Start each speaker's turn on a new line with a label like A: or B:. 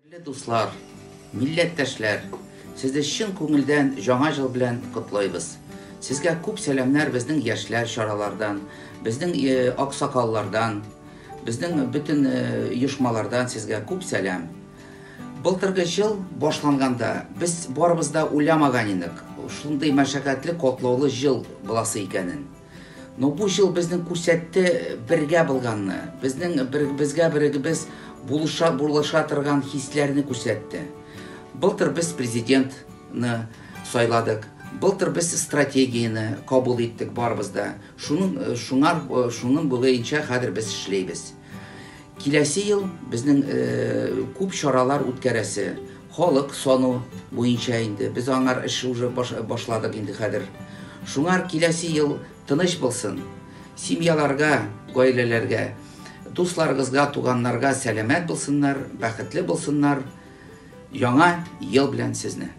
A: Кадерле дуслар, милләттәшләр, сезне чын күңелдән Җаңа җыл белән котлыйбыз. Сезгә күп сәламнәр безнең яшьләр чаралардан, безнең аксакаллардан, безнең бөтен оешмалардан сезгә күп сәлам. Былтыргы җыл башланганда без барыбыз да уйламаган идек, шундый мәшәкатьле, катлаулы җыл буласы икәнен. Но бу җыл безнең күрсәтте бергә булганны, безнең бер, безгә берегебез булыша, булыша торган хисләрне күрсәтте. Былтыр без президентны сайладык. Былтыр без стратегияне кабул иттек барыбыз да. Шуның шуңар шуның буенча хәзер без эшләйбез. Киләсе ел безнең күп чаралар үткәрәсе. Халык сану буенча инде без аңар эш уже башладык инде хәзер. Шуңар киләсе ел тыныч булсын. Семьяларга, гаиләләргә, дусларыгызга, туганнарга сәламәт булсыннар, бәхетле булсыннар. Яңа ел белән сезне!